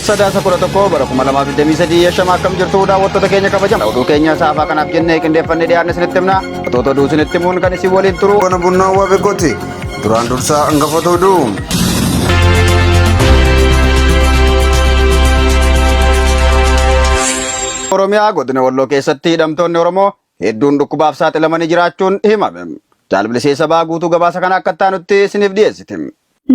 Sadaasa 11 bara 2023 yashama akkam jirtu daawwattoota keenya kabajama. Oduu keenya saafaa kanaaf jennee qindeeffannee dhiyaanne isinitti himna. Otoota oduu isinitti himuun kan isin waliin turu. Bona bunnaa waa beekoti. Duraan dursaa hangafoota oduu. Oromiyaa godina Walloo keessatti hidhamtoonni Oromoo hedduun dhukkubaaf saaxilamanii jiraachuun himame. Jaalbilisee sabaa guutuu gabaasa kana akka taanutti isiniif dhiyeessiti.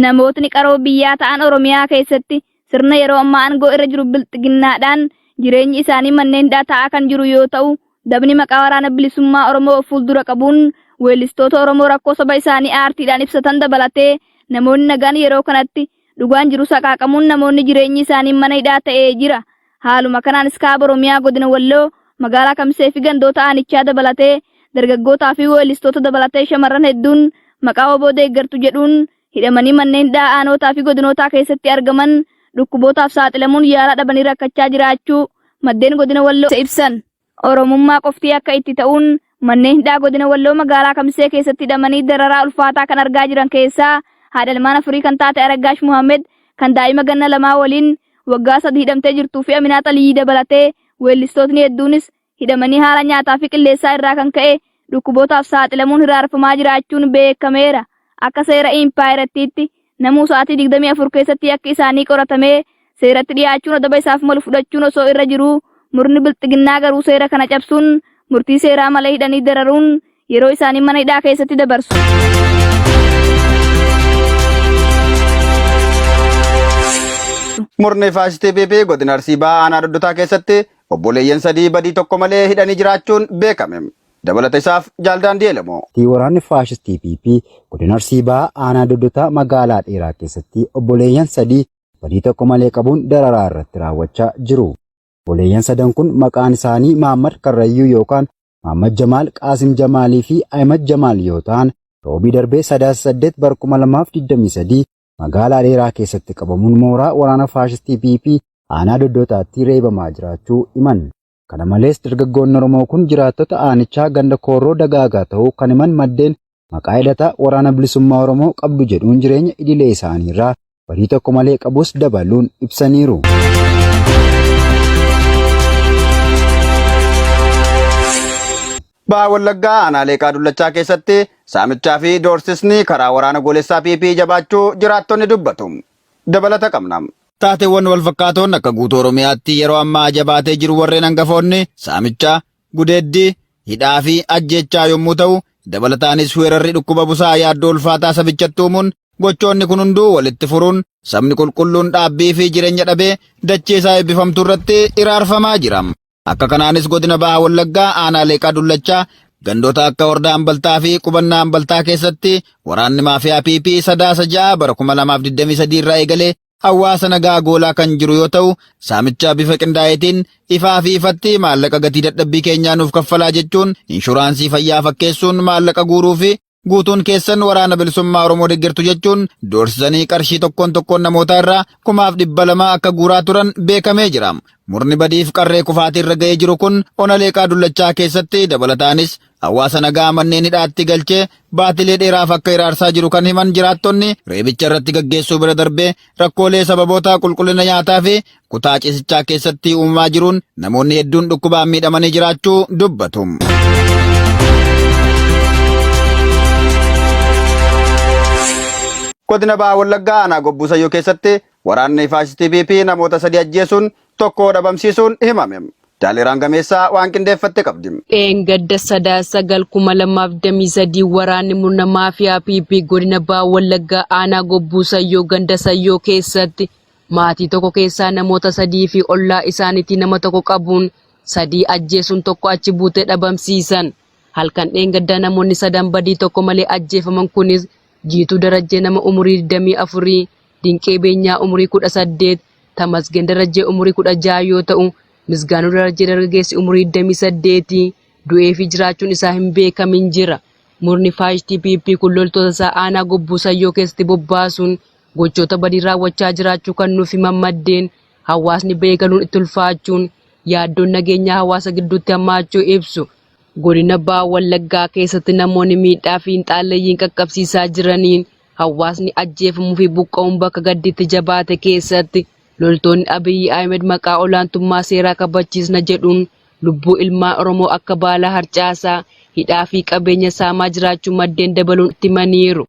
Namootni qaroo biyyaa ta'an Oromiyaa keessatti sirna yeroo ammaa aangoo irra jiru bilxiginnaadhaan jireenyi isaanii manneen hidhaa ta'aa kan jiru yoo ta'u, dabni maqaa waraana bilisummaa Oromoo of fuuldura qabuun weellistoota Oromoo rakkoo saba isaanii aartiidhaan ibsatan dabalatee namoonni nagaan yeroo kanatti dhugaan jiru saqaaqamuun namoonni jireenyi isaanii mana hidhaa ta'ee jira. Haaluma kanaanis kaaba Oromiyaa godina Walloo magaalaa Kamisee fi gandoota aanichaa dabalatee dargaggootaa fi weellistoota dabalatee shamarran hedduun maqaa wbo deeggartu jedhuun hidhamanii manneen hidhaa aanootaa fi godinootaa keessatti argaman dhukkubootaaf saaxilamuun yaala dhabanii rakkachaa jiraachuu maddeen godina Walloo ibsan. Oromummaa qoftii akka itti ta'uun manneen hidhaa godina Walloo magaalaa Kamisee keessatti hidhamanii dararaa ulfaataa kan argaa jiran keessaa haadha ilmaan afurii kan taate Araggaash Muhammad kan daa'ima ganna lamaa waliin waggaa sadi hidhamtee jirtuu fi Aminaat Aliyyii dabalatee weellistootni hedduunis hidhamanii haala nyaataa fi qilleessaa irraa kan ka'e dhukkubootaaf saaxilamuun hiraarfamaa jiraachuun beekameera. Akka seera impaayerattiitti namuu sa'aatii 24 keessatti yakki isaanii qoratamee seeratti dhiyaachuun adaba isaaf malu fudhachuun osoo irra jiruu murni bilxiginnaa garuu seera kana cabsuun murtii seeraa malee hidhanii dararuun yeroo isaanii mana hidhaa keessatti dabarsu. Murni faashistii PP godina Arsii Bahaa aanaa Doddotaa keessatti obboleeyyan sadii badii tokko malee hidhanii jiraachuun beekame. Dabalata isaaf Jaaldaandii Elemoo. Waraanni faashistii PP godina Arsii Bahaa aanaa Doddotaa magaalaa Dheeraa keessatti obboleeyyan sadii badii tokko malee qabuun dararaa irratti raawwachaa jiru. Obboleeyyan sadan kun maqaan isaanii Mahaammad Karrayyuu yookaan Mahaammad Jamaal, Qaasim Jamaalii fi Ahimad Jamaal yoo ta'an roobii darbee Sadaasa 8 bara 2023 magaalaa Dheeraa keessatti qabamuun mooraa waraana faashistii PP aanaa Doddotaatti reebamaa jiraachuu himan. Kana malees dargaggoonni Oromoo kun jiraattota aanichaa ganda Koorroo Dagaagaa ta'uu kan himan maddeen maqaa hidhata waraana bilisummaa Oromoo qabdu jedhuun jireenya idilee isaaniirraa badii tokko malee qabus dabaluun ibsaniiru. Baha Wallaggaa aanaa Leeqaa Dullachaa keessatti saamichaa fi doorsisni karaa waraana goolessaa PP jabaachuu jiraattonni dubbatu. Dabalata qabna. Taateewwan wal fakkaatoon akka guutuu Oromiyaatti yeroo ammaa jabaatee jiru warreen hangafoonni saamicha, gudeeddii, hidhaa fi ajjeechaa yommuu ta'u, dabalataanis weerarri dhukkuba busaa yaaddoo ulfaataa sabichatti uumuun gochoonni kun hunduu walitti furuun sabni qulqulluun dhaabbii fi jireenya dhabee dachee isaa eebbifamtuu irratti iraarfamaa jira. Akka kanaanis godina Baha Wallaggaa aanaa Leeqaa Dullachaa gandoota akka Hordaa Ambaltaa fi Qubannaa Ambaltaa keessatti waraanni maafiyaa PP Sadaasa 6 bara 2023 irraa eegalee hawaasa nagaa goolaa kan jiru yoo ta'u, saamicha bifa qindaa'eetiin ifaa fi ifatti maallaqa gatii dadhabbii keenyaa nuuf kaffalaa jechuun inshuraansii fayyaa fakkeessuun maallaqa guuruu fi guutuun keessan waraana bilisummaa Oromoo deggertu jechuun doorsisanii qarshii tokkoon tokkoon namootaa irraa 2,200 akka guuraa turan beekamee jira. Murni badiif qarree kufaatii irra ga'ee jiru kun ona Leeqaa Dullachaa keessatti dabalataanis hawaasa nagaa manneen hidhaatti galchee baatilee dheeraaf akka hiraarsaa jiru kan himan jiraattonni reebicha irratti gaggeessuu bira darbee rakkoolee sababoota qulqullina nyaataa fi kutaa ciisichaa keessatti uumamaa jiruun namoonni hedduun dhukkubaan miidhamanii jiraachuu dubbatu. Godina Baha Wallaggaa aanaa Gobbuu Sayyoo keessatti waraanni faashistii PP namoota sadii ajjeesuun tokko dhabamsiisuun himame. Jaaleeraan Gameessaa waan qindeeffatte qabdi. Dheengadda Sadaasa 9, 2023 waraanni murna maafiyaa PP godina Baha Wallaggaa aanaa Gobbuu Sayyoo ganda Sayyoo keessatti maatii tokko keessaa namoota sadii fi ollaa isaaniitii nama tokko qabuun sadii ajjeesuun tokko achi buutee dhabamsiisan. Halkan dheengaddaa namoonni sadan badii tokko malee ajjeefaman kunis Jiituu Darajjee nama umurii 24, Dinqee Beenyaa umurii 18, Tamasgeen Darajjee umurii 16 yoo ta'u, Misgaanuu Darajjee dargaggeessi umurii 28 du'ee fi jiraachuun isaa hin beekamin jira. Murni faashistii PP kun loltoota isaa aanaa Gobbuu Sayyoo keessatti bobbaasuun gochoota badii raawwachaa jiraachuu kan nuuf himan maddeen, hawaasni ba'ee galuun itti ulfaachuun yaaddoon nageenyaa hawaasa gidduutti hammaachuu ibsu. Godina Baha Wallaggaa keessatti namoonni miidhaa fiinxaaleyyiin qaqqabsiisaa jiraniin hawaasni ajjeefamuu fi buqqa'uun bakka gaddi itti jabaate keessatti Loltoonni Abiy Ahimed maqaa olaantummaa seeraa kabachiisna jedhuun lubbuu ilmaan Oromoo akka baalaa harcaasaa, hidhaa fi qabeenya saamaa jiraachuu maddeen dabaluun itti himaniiru.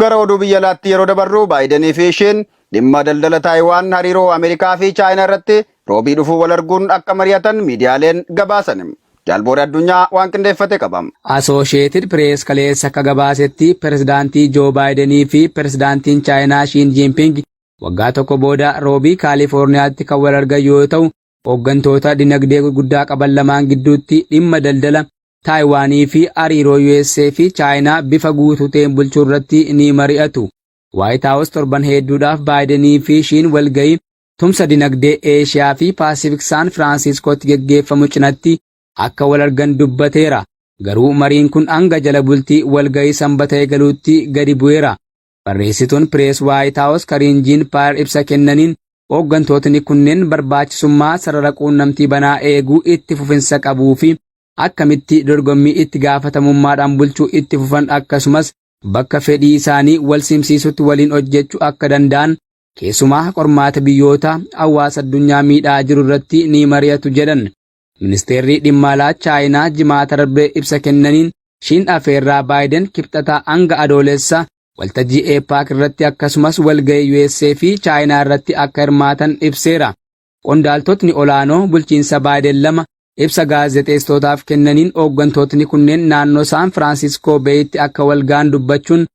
Gara oduu biyya alaatti yeroo dabarru Baayidenii fi Shiin dhimma daldala Taayiwaan hariiroo Ameerikaa fi Chaayinaa irratti roobii dhufuu wal arguun akka mari'atan miidiyaaleen gabaasan. Jaalboora addunyaa waan qindeeffate qaba. Asoosheetid Pirees kaleessa akka gabaasetti Pirezidaantii Joo Baayidenii fi Pirezidaantiin Chaayinaa Shiin Jiinping waggaa tokko booda roobii Kaalifoorniyaatti kan wal argan yoo ta'u, hooggantoota dinagdee gurguddaa qaban lamaan gidduutti dhimma daldala Taayiwaanii fi hariiroo USA fi Chaayinaa bifa guutuu ta'een bulchuu irratti ni mari'atu. Waayit Haawus torban hedduudhaaf Baayidenii fi Shiin walgahii tumsa dinagdee Eeshiyaa fi Paasifik Saan Firaansiskootti geggeeffamu cinatti akka wal argan dubbateera. Garuu mariin kun hanga jala bultii walgahii sanbata eegaluutti gadi bu'eera. Barreessituun Pirees Waayit Haawus Kariin Jiin Paayar ibsa kennaniin hooggantootni kunneen barbaachisummaa sarara quunnamtii banaa eeguu itti fufinsa qabuu fi akkamitti dorgommii itti gaafatamummaadhaan bulchuu itti fufan akkasumas bakka fedhii isaanii wal simsiisutti waliin hojjechuu akka danda'an keessumaa qormaata biyyoota hawaasa addunyaa miidhaa jiru irratti ni mari'atu jedhan. Ministeerri dhimma alaa Chaayinaa jimaata darbee ibsa kennaniin Shiin afeerraa Baayiden kibxataa hanga adoolessa waltajjii APAC irratti akkasumas walgahii USA fi Chaayinaa irratti akka hirmaatan ibseera. Qondaaltotni olaanoo bulchiinsa Baayiden lama ibsa gaazexeessitootaaf kennaniin hooggantootni kunneen naannoo Saan Firaansiskoo Beeyitti akka walga'an dubbachuun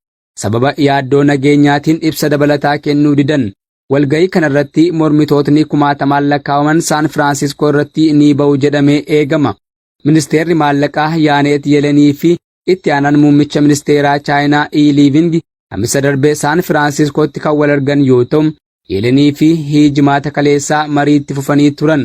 sababa yaaddoo nageenyaatiin ibsa dabalataa kennuu didan. Walgahii kanarratti mormitootni kumaatamaan lakkaa'aman Saan Firaansiskoo irratti ni ba'u jedhamee eegama. Ministeerri maallaqaa Yaaneet Yelenii fi itti aanaan muummicha ministeeraa Chaayinaa Ii Liiving Kamisa darbee Saan Firaansiskootti kan wal argan yoo ta'u, Yelenii fi Hii jimaata kaleessaa marii itti fufanii turan.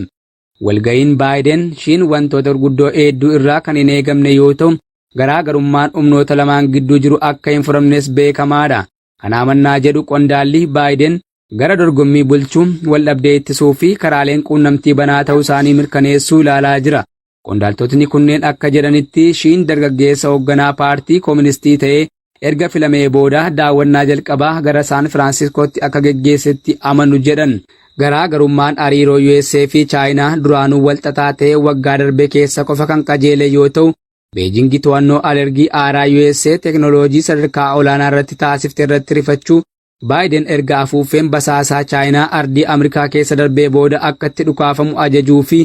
Walga'iin Baayiden Shiin wantoota gurguddoo hedduu irraa kan hin eegamne yoo ta'u, garaagarummaan humnoota lamaan gidduu jiru akka hin furamnes beekamaadha. Kanaa mannaa jedhu qondaalli Baayiden gara dorgommii bulchuu, wal dhabdee ittisuu fi karaaleen quunnamtii banaa ta'uu isaanii mirkaneessuu ilaalaa jira. Qondaaltotni kunneen akka jedhanitti Shiin dargaggeessa hoogganaa paartii kooministii ta'ee erga filamee booda daawwannaa jalqabaa gara Saan Firaansiskootti akka geggeessetti amanu jedhan. Garaagarummaan hariiroo USA fi Chaayinaa duraanuu walxaxaa ta'ee waggaa darbe keessa qofa kan qajeele yoo ta'u, Beejingi to'annoo alergii aaraa USA teeknooloojii sadarkaa olaanaa irratti taasifte irratti rifachuu Baayiden erga afuuffeen basaasaa Chaayinaa ardii Ameerikaa keessa darbee booda akka itti dhukaafamu ajajuu fi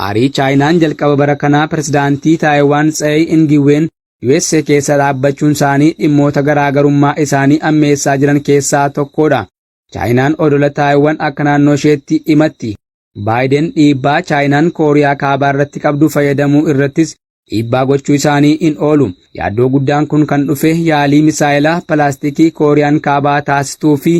aarii Chaayinaan jalqaba bara kanaa pirezidaantii Taayiwaan Tsayi Ingiween USA keessa dhaabbachuun isaanii dhimmoota garaagarummaa isaanii ammeessaa jiran keessaa tokkodha. Chaayinaan odola Taayiwaan akka naannoo isheetti himatti. Baayiden dhiibbaa Chaayinaan Kooriyaa kaabaa irratti qabdu fayyadamuu irrattis dhiibbaa gochuu isaanii hin oolu. Yaaddoo guddaan kun kan dhufe yaalii misaayilaa palaastikii Kooriyaan kaabaa taasistuu fi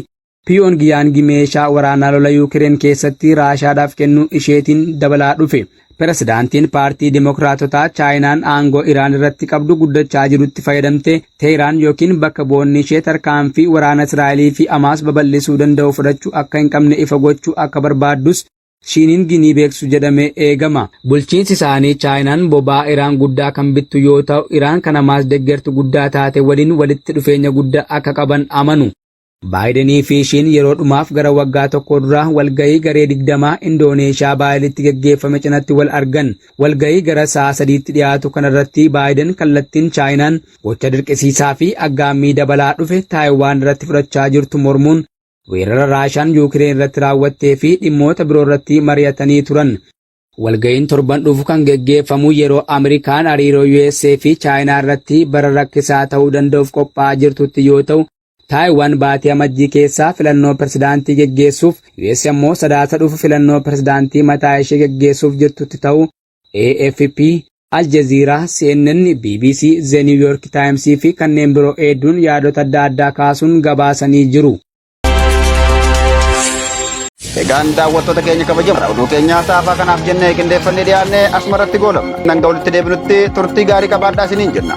Piyoongiyaangi meeshaa waraanaa lola Yuukireen keessatti Raashaadhaaf kennuu isheetiin dabalaa dhufe. Pirezidaantiin paartii Dimokiraatotaa Chaayinaan aangoo Iraan irratti qabdu guddachaa jirutti fayyadamte Teheraan yookiin bakka bu'oonni ishee tarkaanfii waraana Israa'elii fi Hamaas babal'isuu danda'u fudhachuu akka hin qabne ifa gochuu akka barbaaddus Shiiningi ni beeksisu jedhamee eegama. Bulchiinsi isaanii Chaayinaan boba'aa Iraan guddaa kan bittu yoo ta'u, Iraan kan Hamaas deggertu guddaa taate waliin walitti dhufeenya guddaa akka qaban amanu. Baayidenii fi Shiin yeroo dhumaaf gara waggaa tokko dura walgahii garee digdamaa Indooneeshiyaa Baayilitti geggeeffame cinatti wal argan. Walgahii gara sa'a sadiitti dhiyaatu kanarratti Baayiden kallattiin Chaayinaan gocha dirqisiisaa fi aggaammii dabalaa dhufe Taayiwaan irratti fudhachaa jirtu mormuun weerara Raashaan Yuukireen irratti raawwattee fi dhimmoota biroo irratti mari'atanii turan. Walgahiin torban dhufu kan geggeeffamu yeroo Ameerikaan hariiroo USA fi Chaayinaa irratti bara rakkisaa ta'uu danda'uuf qophaa'aa jirtutti yoo ta'u, Taayiwaan baatii amajjii keessaa filannoo pirezidaantii geggeessuuf, US ammoo sadaasa dhufu filannoo pirezidaantii mataa ishee geggeessuuf jirtutti ta'uu AFP, Al Jazeera, CNN, BBC, The New York Times fi kanneen biroo hedduun yaadota adda addaa kaasuun gabaasanii jiru. Egaan daawwattoota keenya kabajamoo oduu keenyaa saafaa kanaaf jennee qindeeffannee dhiyaanne asumarratti goolabna. Hanga walitti deebinutti turtii gaarii qabaadhaa isiniin jenna.